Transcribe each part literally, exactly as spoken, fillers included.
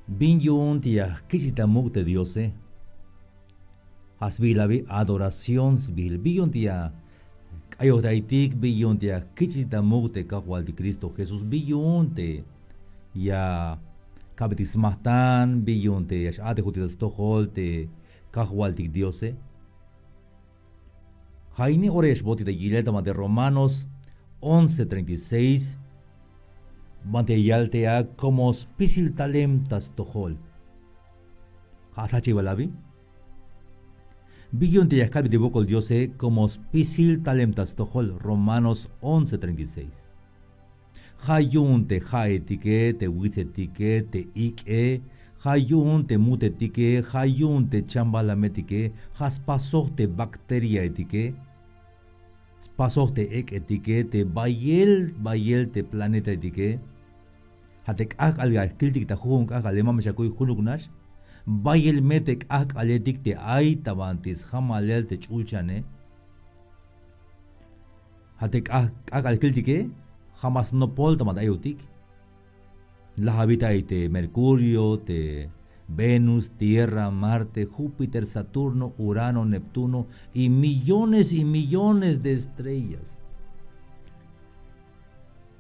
Bin yu'un te ya jkich'tik ta muk' te Diose. Ja' sbihil abi adoración sbihil. Bin yu'un te ya k'ayojtaytik, bin yu'un te ya jkich'tik ta muk' te Kajwaltik Cristo Jesús. Bin yu'un te ya kabeytik smajtan, bin yu'un te ya x-a'tejotik ta stojol te Kajwaltik Diose. Ja' ini ora ya xbootik ta yilel ta banti Romanos once treinta y seis. Banti ya yal te a como spisil talem ta stojol. Ja' sjachibal abi. Bin yu'un te ya kabeytik wokol Diose como spisil talem ta stojol, Romanos once treinta y seis. Ja' yu'un te ja'etike, te witsetike, te ik'e, ja' yu'un te mutetike, ja' yu'un te chambalametike, ja' spasoj te bacteriaetike, spasoj te ek'etike, te bayel, bayel te planetaetike. Ja' te k'ajk'al ya kiltik ta jujun k'ajk'ale, ma me xakuy junuk nax. Bayel me te k'ajk'aletik te ay ta banti sjamalel te ch'ulchane. Ja' te k'aj-, k'ajk'al kiltike, ja' ma snopol ta banti ayotik. Laj a bit'il ay te Mercurio, te Venus, Tierra, Marte, Júpiter, Saturno, Urano, Neptuno y millones y millones de estrellas.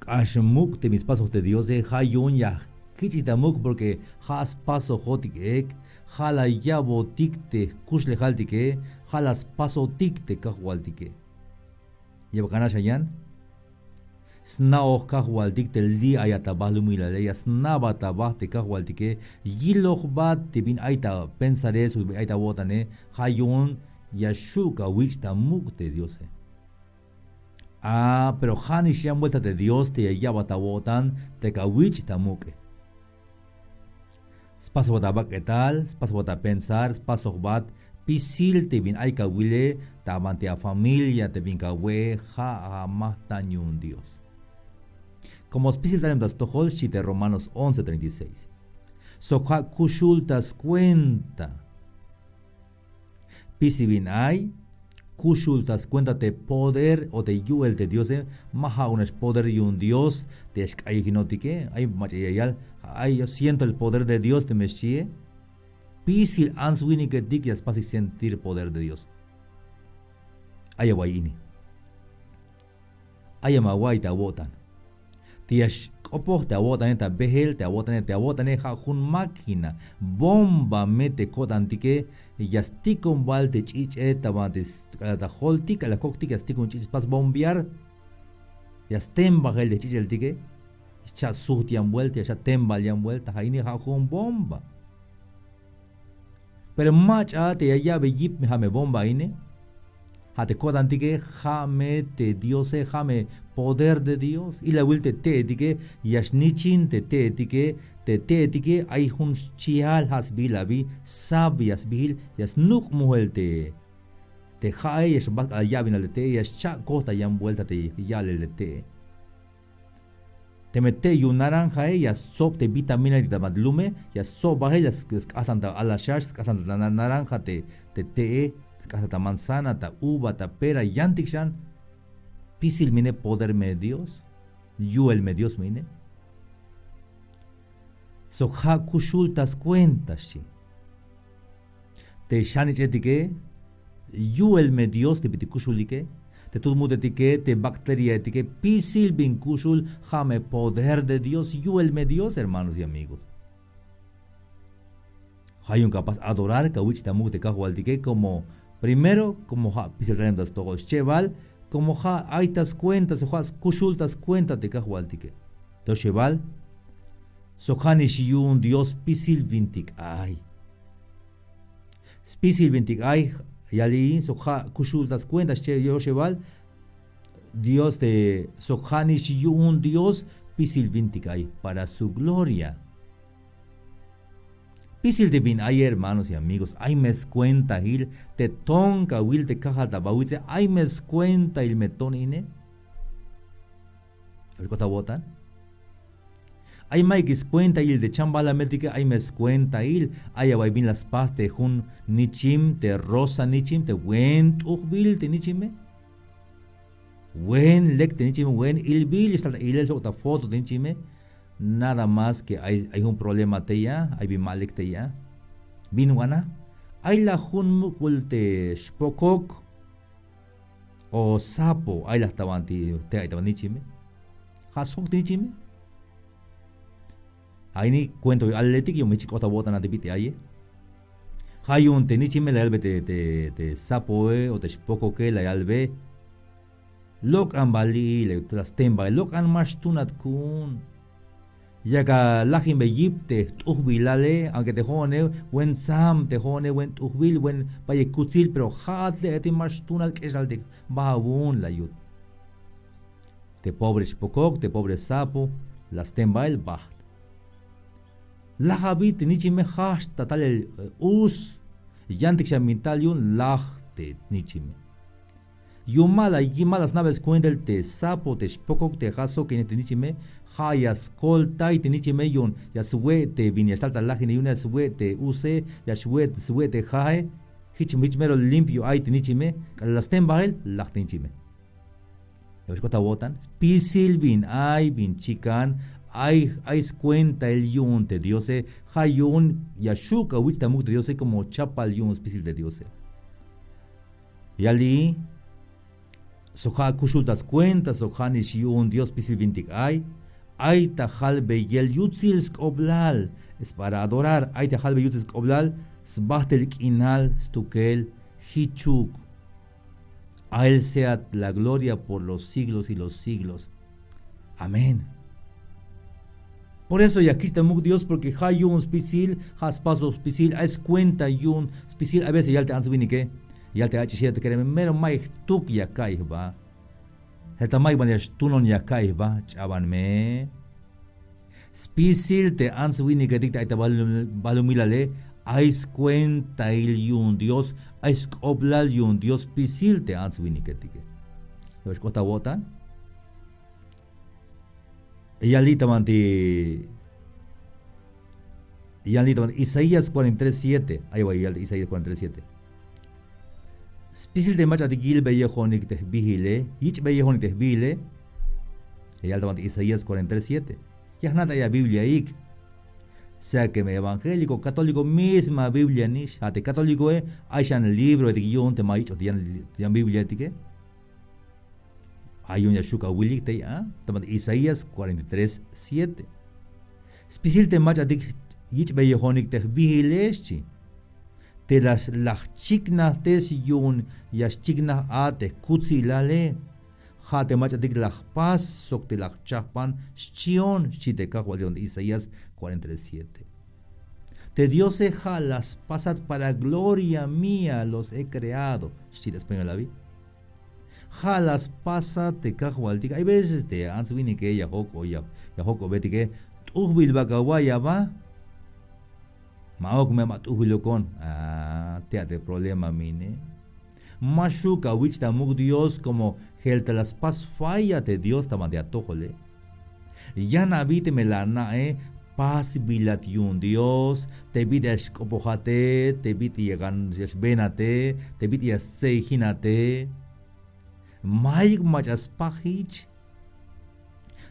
K'ax muk' te bin spasoj te Diose, ja' yu'un ya jkich'tik ta muk' porque ja' spasojotik ek, ja' la ya'botik te jkuxlejaltike, ja' la spasotik te Kajwaltike. Ya ba k'an nax a yan. Sna'oj Kajwaltik te li' ayat ta balumilale, ya sna'bat aba te Kajwaltike, yilojbat te bin ay ta pensare sok bin ay ta awo'tane, ja' yu'un ya xju' kawich' ta muk' te Diose. A, pero ja'nix yan buelta te Dios te ya ya'bat awo'tan te kawich' ta muk'e. Spasojbat abak'etal, spasojbat apensar, spasojbat spisil te bin ay kawile, ta banti afamilia te bin kawe'e, ja' amajtan yu'un Dios. Como spisil talem ta stojol, xchi te Romanos once treinta y seis. Sok ja' kuxul ta skuenta. Spisil bin ay, kuxul ta skuenta te poder o te yu'el te Diose, ma ja'uk nax poder yu'un Dios te ya xk'ayejinotike, ay mach'a ya yal, ay, yo siento el poder de Dios teme xchie. Spisil ants winiketik ya spasik sentir poder de Dios. Ay awa'y ini. Ay amawa'y te awo'tan. Te ya xk'opoj te awo'tane ta beel, te awo'tane, te awo'tane ja' jun máquina, bomba me te ko'tantike, ya stikon bal te ch'ich'e ta banti s-, k'alal ta joltik, k'alal koktik, ya stikon ch'ich' spas bombear. Ya sten bajel te jch'ich'eltike, xcha' sujt yan buelta, ya xcha' ten bal yan buelta, ja' ini ja' jun bomba. Pero mach'a te ya ya'be yip me ja' me bomba ine. Ja' te ko'tantike, ja' me te Diose, ja' me poder de Dios. Ilawil te te'etike, ya xnichin te te'etike, te te'etike ay jun xchial, ja' sbihil abi savia sbihil, ya snuk' mujel te, te ja'e, ya xbat k'alal ya'binal te te'e, ya xcha' kojt ta yan buelta te ya'lel te te'e. Teme te' yu'un naranjae, ya stsob te vitamina ta banti lume, ya stsob bajel, ya sk-, sk'ajtan ta alaxax, sk'ajtan ta na-, naranja te, te te'e, sk'ajtan ta manzana, ta uva, ta pera, yantik xan. Spisil me ine poder me Dios, yu'el me Dios me ine. Sok ja' kuxul ta skuenta xchi. Te xanich'etike, yu'el me Dios te bit'il kuxulike, te tut mutetike, te bacteriaetike, spisil bin kuxul, ja' me poder de Dios, yu'el me Dios, hermanos y amigos. Ja' yu'un kapas adorar, kawich' ta muk' te Kajwaltike, como primero, como ja' spisil talem ta stojol, schebal, como ja' ay ta skuenta, sok ja' kuxul ta skuenta te Kajwaltike. Toxebal, sok ja'nix yu'un Dios spisil bintik ay. Spisil bintik ay, yali, sok ja' kuxul ta skuenta, xchi yoxebal, Dios te, sok ja'nix yu'un Dios spisil bintik ay para su gloria. Spisil te bin ay, hermanos y amigos, ay me skuentail te ton kawil te kajal ta bawitse, ay me skuentail me ton ine. Ay mayuk skuentail te chambalametike, ay me skuentail, ay awa'y bin la spas te jun nichim, te rosa nichim, te buen t'ujbil te nichime. Buen lek te nichime, buen ilbil, ya xtal ta ilel sok ta foto te nichime. Nada más que ay, ay jun problema tey a, ay bin ma lek tey a. Bin wan a, ay la jun muk'ul te xpokok o sapo, ay la jta banti te ay ta ban nichime. Ja' sjok te nichime. A ini cuento alaletik yu'un jich k'ot awo'tan a te bit'il aye. Ja' yu'un te nichime la yalbe te, te, te sapoe o te xpokoke la yalbe: Lok'an bal li'i, la yut, la sten bael, lok'an, ma xtunat ku'un. Yak alajinbe yip te jt'ujbilale, aunque te jo'one buen tsam, te jo'one buen t'ujbil, buen bayel kutsil, pero ja'at li' a ti ma xtunat, k'exal te bajawu'un, la yut. Te pobre xpokok, te pobre sapo, la sten bael, bajt. Laj abi te nichime, jajch ta talel, eh, us, yantik xan bin tal yu'un, laj te nichime. Yu'un ma la, ma la sna'be skuentail te sapo, te xpokok, te ja' sok inej te nichime, ja' ya skoltay te nichime yu'un ya swe' te bin ya xtal ta lajinel yu'une, ya swe' te use, ya swe', swe' te jae, jich, jich mero limpio ay te nichime, k'alal la sten bael, laj te nichime. Ya xk'ot awo'tan, spisil bin ay, bin chikan, ay, ay skuentail yu'un te Diose, ja' yu'un ya xu' k'awich' ta muk' te Diose, como chapal yu'un spisil te Diose. Yali, sok ja' kuxul ta skuenta, sok ja'nix yu'un Dios spisil bintik ay, ay ta jalbeyel yutsil sk'oblal, es para adorar, ay ta jalbeyel yutsil sk'oblal, sbajtel k'inal stukel jichuk. A él sea la gloria por los siglos y los siglos. Amén. Por eso ya kich' ta muk' Dios, porque ja' yu'un spisil, ja' spasoj spisil, ay skuenta yu'un spisil. A veces ya yal te ants winike, ya yal te ach'ixel, te kereme, mero mayuk jtuk ya ka'iy jba. Jelta mayuk ban ya xtunon ya ka'iy jba, ch'aban me. Spisil te ants winiketik te ay ta balumilale, ay skuentail yu'un Dios, ay sk'oblal yu'un Dios spisil te ants winiketike. Ya xk'ot awo'tan. Ya li' ta banti, ya li' ta banti Isaías cuarenta y tres siete. Ay, ya li' ta Isaías cuarenta y tres siete. Spisil te mach'atik yilbeyejonik te jbiile, yich'beyejonik te jbiile. Ya yal ta banti Isaías cuarenta y tres siete. Ya jna'tay a Bibliaik. Sea que me evangélico, católico, misma Biblia nix. Ja' te católicoe, ay xan libroetik yu'un te ma yich'oj te yan, yan Bibliaetike. Ay yu'un ya xu' k'awilik tey a, ta banti Isaías cuarenta y tres siete. Spisil te mach'atik yich'beyejonik te jbiile, xchi. Te la, la jchiknajtes yu'un ya xchiknaj a te jkutsilale. Ja' te mach'atik la jpas sok te la jchajpan xchion, xchi te Kajwaltik ta banti Isaías cuarenta y tres siete. Te Diose ja' la spasat, para gloria mía los he creado, xchi te español abi. Ja' la spasat te Kajwaltik. Hay veces te ants winike ya jok'o, ya, ya jok'obetike: t'ujbil bak awa'iy aba. Ma'uk, me ba t'ujbilokon. A, te a te problema mine. Ma xu' k'awich' ta muk' Dios, como jelta la spas falla te Dios ta banti atojole. Yan abi teme la ana'e pasbilat yu'un Dios, te bit'il ya xk'opojate, te bit'il ya gan, ya xbeenate, te bit'il ya stse'ijinate. Mayuk mach'a spas jich.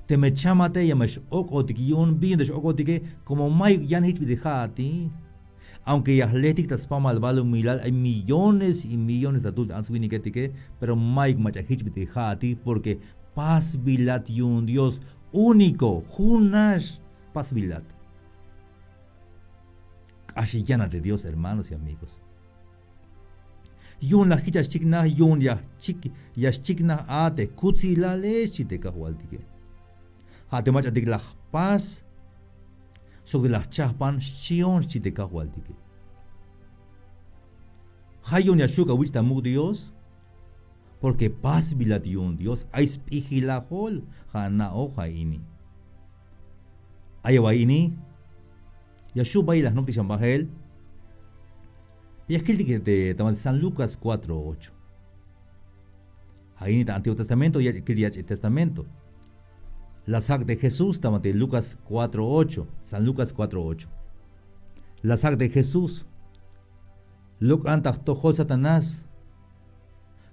Teme chamate ya me x-ok'otik yu'un, bin yu'un te x-ok'otike, como mayuk yan jich bit'il ja'ati. Aunque ya jletik ta spamal balumilal, ay millones y millones ta tul te ants winiketike, pero mayuk mach'a jich bit'il ja'ati, porque pasbilat yu'un Dios, único, junax pasbilat. K'ax yanat te Dios, hermanos y amigos. Yu'un la jich ya xchiknaj, yu'un ya xchik, ya xchiknaj a te jkutsilale, xchi te Kajwaltike. Ja' te mach'atik la jpas sok te la jchajpan xchion, xchi te Kajwaltike. Ja' yu'un ya xu' k'awich' ta muk' Dios, porque pasbilat yu'un Dios, ay sp'ijilajol, ja' na'oj ja' ini. Ay awa'iy ini, ya xu' bayel la jnoptik xan bajel. Ya kiltik te, ta banti San Lucas cuatro ocho. Ja' ini ta Antiguo Testamento, ya kiltik Yach'il Testamento. La sjak' te Jesús ta banti Lucas cuatro ocho, San Lucas cuatro ocho. La sjak' te Jesús. Lok'an ta jtojol Satanás.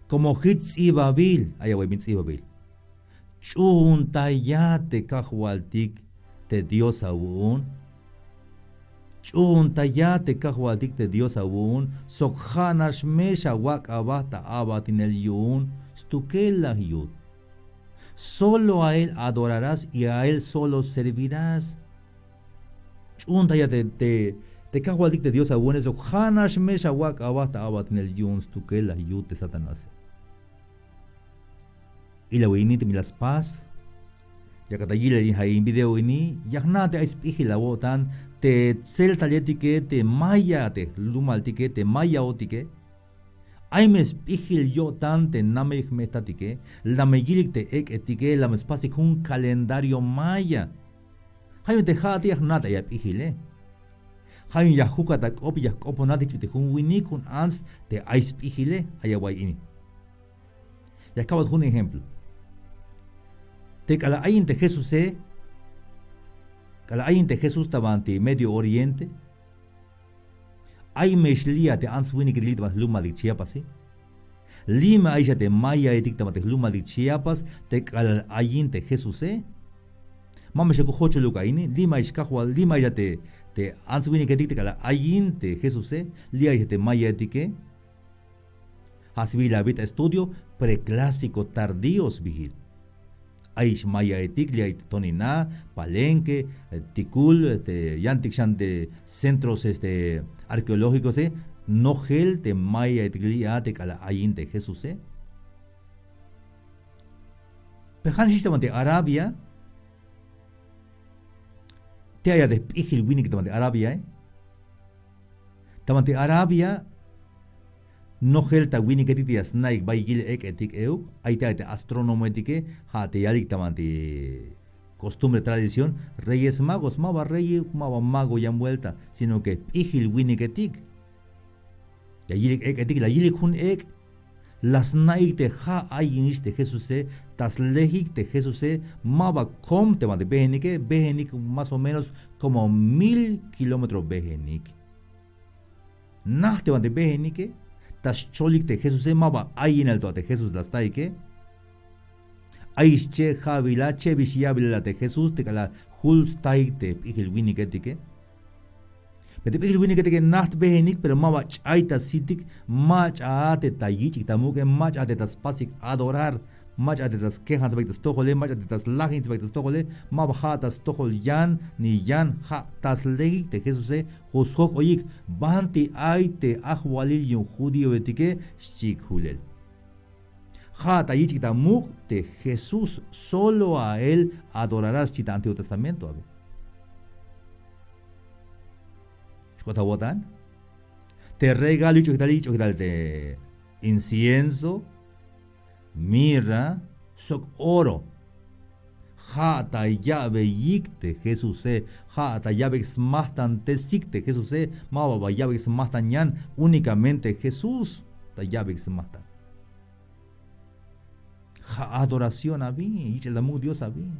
Como jich ts'ibabil, ay awa'iy bin ts'ibabil. Ch'uuntayat te Kajwaltik te Dios awu'un. Ch'uuntaya te Kajwaltik te Dios awu'un sok ja' nax me xawak' aba ta a'batinel yu'un stukel laj yut. Solo a él adorarás y a él solo servirás. Ch'uuntaya te, te, te Kajwaltik te Dios awu'un sok ja' nax me xawak' aba ta a'batinel yu'un stukel laj yut te Satanase. Ilaw ini te mila spas. Yakat ta yilel in ja' in video ini, ya jna' te ay sp'ijil awo'tan te tseltaletike, te maya, te jlumaltike, te mayaotike. Ay me sp'ijil yo'tan te namey jme'jtatike, la me yilik te ek'etike, la me spasik jun calendario maya. Ja' yu'un te ja'ate ya jna' te ay ap'ijile. Ja' yu'un ya jukat ak'op, ya jk'oponat jich bit'il jun winik, jun ants te ay sp'ijile, ay awa'y ini. Ya ka'bat jun ejemplo. Te k'alal ayin te Jesuse, k'alal ayin te Jesús ta banti Medio Oriente, ay me xli' a te ants winike li' ta banti jlumaltik Chiapase. Li' me ay xa te mayaetik ta banti jlumaltik Chiapas te k'alal ayin te Jesuse. Ma me xak'ox jocholuk a ini, li' me ay xkajwal, li' me ay xa te, te ants winiketik te k'alal ayin te Jesuse, li' ay xa te mayaetike. Ja' sbiil a bit'il estudio preclásico tardío sbiil. Ay xmayaetik, li' ay te Tonina, Palenque, eh, Ticul, este, yantik xan te centros, este, arqueológicose, nojel te mayaetik li' a te k'alal ayin te Jesuse. Pero ja' nax jich ta banti Arabia, te ay a te jp'ijil winik ta banti Arabiae. Ta banti Arabia, nojel ta winiketik te ya sna'ik bay yilel ek'etik euk, ay te, ay te astrónomoetike, ja' te yalik ta banti costumbre, tradición, Reyes Magos, ma ba rey, ma ba mago yan vuelta, sino que jp'ijil winiketik. Ya yilik ek'etik, la yilik jun ek', la sna'ik te ja' ayinix te Jesuse, ta slejik te Jesuse, ma ba kom te banti bejenike, bejenik más o menos como mil kilómetro bejenik. Naj te banti bejenike, ta xcholik te Jesuse, ma ba ayinal to a te Jesús la staike. Ayix che' ja'bil a, chebix ya'bilal a te Jesús te k'alal jul staik te jp'ijil winiketike. Pero te jp'ijil winiketike naj jbejenik, pero ma ba ch'ay ta sitik, mach'a a te ta yich'ik ta muk'e, mach'a a te ta spasik adorar, mach'a a te ta skejan sbaik ta stojole, mach'a a te ta slajin sbaik ta stojole, ma ba ja' ta stojol yan ni yan, ja' ta slejik te Jesuse, jun sjojk'oyik banti ay te ajwalil yu'un judíoetike, xchiik julel. Ja' ta yich'ik ta muk' te Jesús, solo a él adorarás, xchi ta Antiguo Testamento, abi. Xk'ot awo'tan. Te regalo yich'ojik tal, yich'ojik tal te incienso, mirra, sok oro. Ja' ta ya'beyik te Jesuse, ja' ta ya'beyik smajtantesik te Jesuse, ma ba ba ya'beyik smajtan yan, únicamente Jesús ta ya'beyik smajtan. Ja' adoración abi, yich'el ta muk' Dios abi.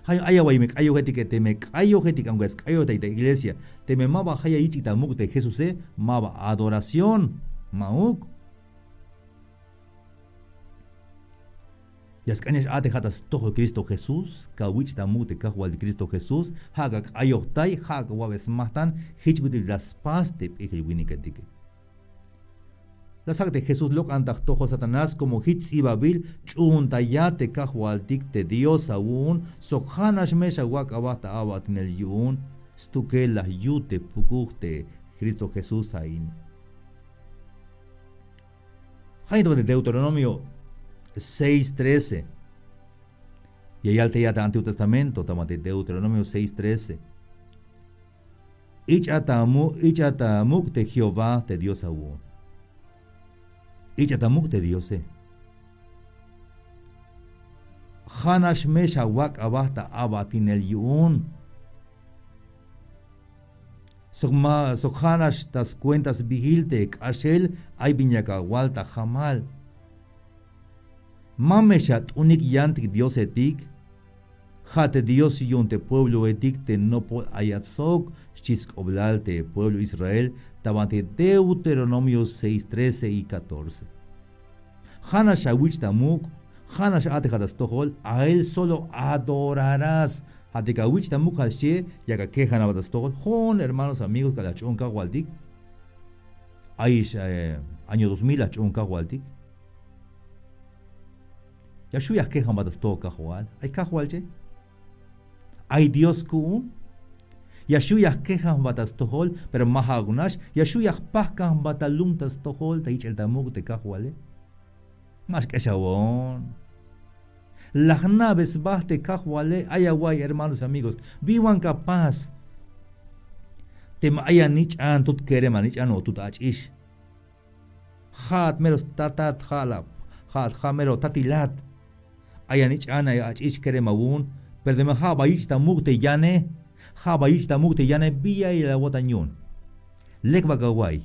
Ja' ay awa'y me k'ayojetike, teme k'ayojetik, aunque ya sk'ayojtay ta iglesia, teme ma ba jayal yich'ik ta muk' te Jesuse, ma ba adoración, ma'uk. Ya sk'an ya x-a'tej ja' ta stojol Cristo Jesús, kawich' ta muk' te Kajwaltik Cristo Jesús, ja' ka k'ayojtay, ja' ka wa'be smajtan jich bit'il la spas te p'ijil winiketike. La sjak' te Jesús lok'an ta jtojol Satanás, como jich ts'ibabil: Ch'uuntaya te Kajwaltik te Dios awu'un sok ja' nax me xawak' aba ta a'batinel yu'un stukel laj yut te pukuj te Cristo Jesús, ja' ini. Ja' ini ta banti Deuteronomio seis trece. Ya yal te ya ta Antiguo Testamento, ta banti Deuteronomio seis trece. Ich'a ta mu-, ich'a ta muk' te Jehová te Dios awu'un. Ich'a ta muk' te Diose. Ja' nax me xawak' aba ta a'batinel yu'un. Sok ma, sok ja' nax ta skuenta sbiil te k'axel ay bin yak awal ta jamal. Ma me xat'unik yantik diosetik, ja' te Dios yu'un te puebloetik te nopol ayat sok, xchi sk'oblal te pueblo Israel, ta banti Deuteronomio seis trece y catorce. Ja' nax awich' ta muk', ja' nax a'tejat ta stojol, a él solo adorarás, Ja' te kawich' ta muk' ja' xchi, yak akejan aba ta stojol. Jo'on hermanos, amigos, k'alal ch'u'un kajwaltik. Ayix año dos mil la ch'u'un kajwaltik. Ya xju' ya jkejan ba ta stojol kajwal. Ay kajwal che. Ay Dios ku'un. Ya xju' ya jkejan ba ta stojol, pero ma ja'uk nax. Ya xju' ya jpajkan ba ta lum ta stojol, ta yich'el ta muk' te kajwale. Ma xk'exawon. La jna'be sba te kajwale. Ay awa'iy hermanos y amigos, bin wan kapas. Teme ay anich'an tut kerem anich'an o tut ach'ix. Ja'at mero statat, ja' la, ja'at ja' mero tatilat. Ay anich'an, ay ach'ix kerem awu'un. Pero teme ja' ba yich' ta muk' te yane. Ja' ba yich' ta muk' te yane, bi ya'iyel awo'tan yu'un. Lek ba kawa'iy.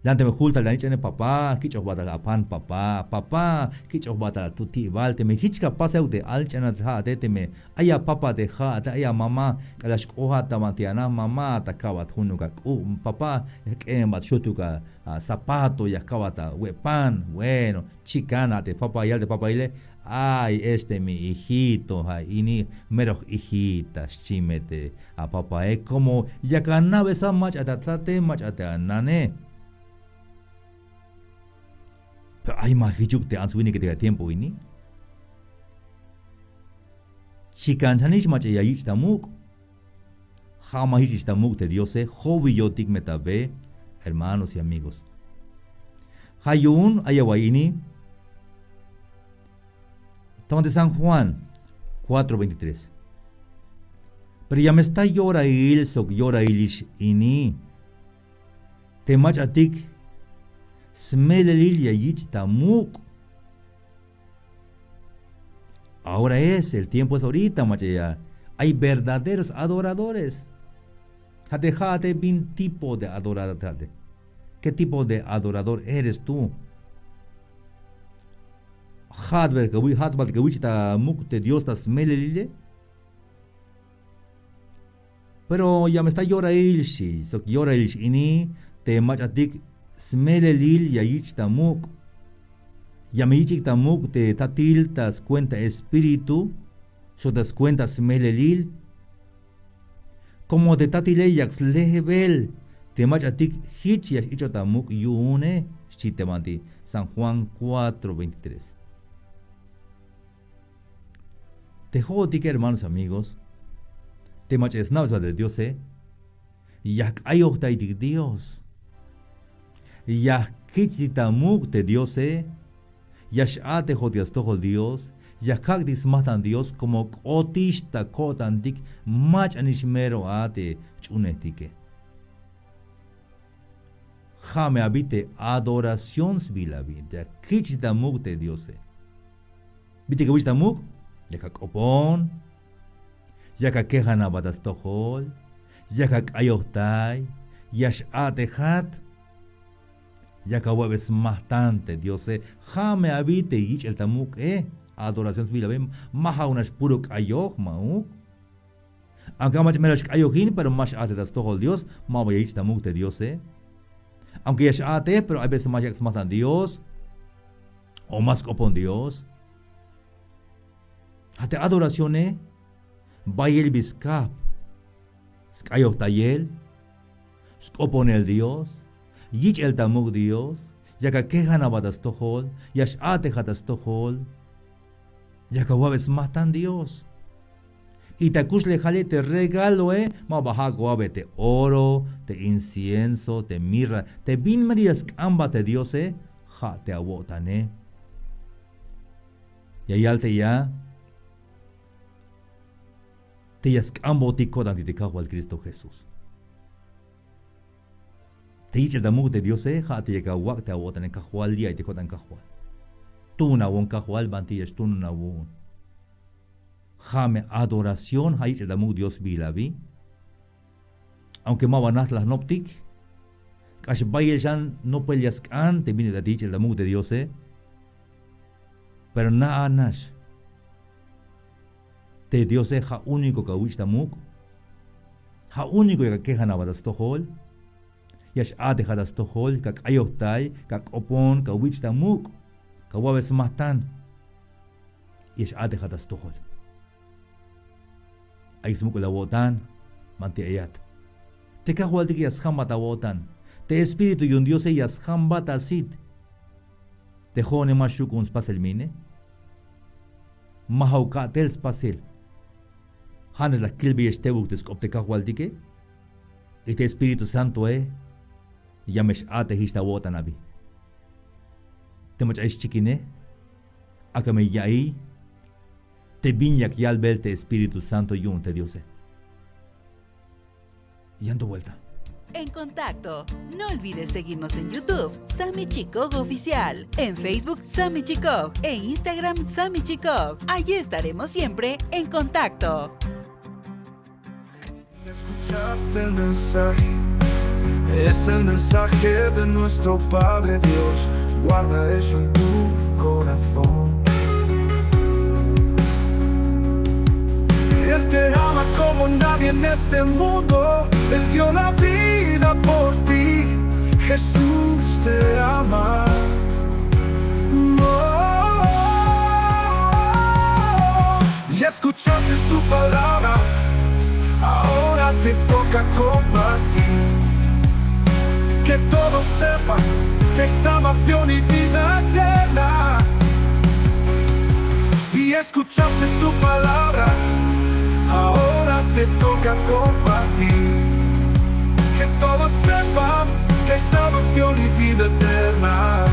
Lan teme jul tal anich'ane, papá, kich'oj batal apan, papá, papá, kich'oj batal atuti'bal. Teme jich kapasel te alch'anat ja'ate, teme ay apapate ja'ate, ay amamá, k'alal xk'ojat ta banti ana, mamá, ta kabat junuk ak'u', papá, jk'e'enbat xujtuk azapato, ya kabat awe'pan. Bueno, chikan a te papá, yal te papáile: ay, este mi hijito, ja' ini mero j-hijita, xchi me te apapae. Como yak ana'be sba mach'a te atate, mach'a te anane. Pero ay ma jichuk te ants winike te tiempo ini. Chikan xanix mach'a ya yich' ta muk'. Ja' ma yich'ix ta muk' te Diose, jowiyotik me ta be, hermanos y amigos. Ja' yu'un ay awa'iy ini. Ta banti San Juan cuatro veintitrés. Pero ya me sta yorail sok yorailix ini. Te mach'atik smelelil ya yich' ta muk'. Ahora es, el tiempo es ahorita, mach'a ya. Hay verdaderos adoradores. Ja' te ja'ate, bin tipo de adorador ja'ate. ¿Qué tipo de adorador eres tú? Ja'at ba te ka wich' ta muk' te Dios ta smelelile. Pero ya me sta yorail xchi, sok yorailix ini, te mach'atik smelelil ya yich' ta muk'. Ya me yich'ik ta muk' te tatil ta scuenta espíritu sok ta scuenta smelelil. Como te tatile yak slejbel te mach'atik, jich ya x-ich'ot ta muk' yu'une, xchi te banti San Juan cuatro veintitrés. Te jo'otike, hermanos y amigos, te mach'a ya sna'be sba te Diose, ya jk'ayojtaytik Dios. Ya jkich'tik ta muk' te Diose. Ya x-a'tejotik ta stojol Dios. Ya jkak'tik smajtan Dios, como k'otix ta ko'tantik, mach'anix mero a te jch'uunejtike. Ja' me abi te adoración sbiil abi, ya kich'tik ta muk' te Diose. Bit'il ka wich' ta muk', yak ak'opon, yak akejan aba ta stojol, yak ak'ayojtay, ya x-a'tejat, yak awa'be smajtan te Diose. Ja' me abi te yich'el ta muk'e, adoración sbiil abi. Ma ja'uk nax puro k'ayoj, ma'uk. Aunque a mach'a mero xk'ayojin, pero ma x-a'tej ta stojol Dios, ma ba ya yich' ta muk' te Diose. Aunque ya x-a'tej, pero ay veces ma yak' smajtan Dios o ma sk'opon Dios. Ja' te adoracione, bayel bi skajp: sk'ayojtayel, sk'oponel Dios, yich'el ta muk' Dios, yak akejan aba ta stojol, ya x-a'tejat ta stojol, yak awa'be smajtan Dios. Y ta kuxlejale, te regaloe, ma ba ja' kawa'be te oro, te incienso, te mirra, te bin mero ya sk'anbat te Diose, ja' te awo'tane. Ya yal te ya, te ya sk'anbotik ko'tantik te Kajwal Cristo Jesús. Te yich'el ta muk' te Diose, ja' te yak awak' te awo'tane Kajwal, ya ay te ko'tan Kajwal. Tuunawon Kajwal, banti ya xtuunawon. Ja' me adoración, ja' yich'el ta muk' Dios sbiil abi. Aunque ma ba najt la jnoptik, k'ax bayel xan nopel ya sk'an te bin ut'il te yich'el ta muk' te Diose. Pero na'a nax, te Diose ja' único ka wich' ta muk'. Ja' único ya ka kejan aba ta stojol. Ya x-a'tejat ta stojol, ka k'ayojtay, ka k'opon, ka wich' ta muk', ka wa'be smajtan. Ya x-a'tejat ta stojol. Ay smuk'ul awo'tan, banti ayat. Te Kajwaltike ya sjambat awo'tan. Te Espíritu yu'un Diose ya sjambat asit. Te jo'one ma xuk'un spasel me ine. Ma ja'uk ka'tel spasel. Ja' nax la kilbeyex tebuk te sk'op te Kajwaltike. Y te Espíritu Santoe ya me x-a'tejix ta awo'tan abi. Te mach'a ay xchikine, ak'a me ya'iy te bin yak yalbel te Espíritu Santo yu'un te Diose. Yan to vuelta. En contacto. No olvides seguirnos en YouTube, Sami Chikoj Oficial, en Facebook, Sami Chikoj, e Instagram, Sami Chikoj. Allí estaremos siempre en contacto. Escuchaste el mensaje, es el mensaje de nuestro Padre Dios, guarda eso en tu corazón. Él te ama como nadie en este mundo, Él dio la vida por ti, Jesús te ama. Oh, y escuchaste su palabra, ahora te toca compartir. Que todos sepan que hay salvación y vida eterna. Y escuchaste su palabra, ahora te toca compartir. Que todos sepan que hay salvación y vida eterna.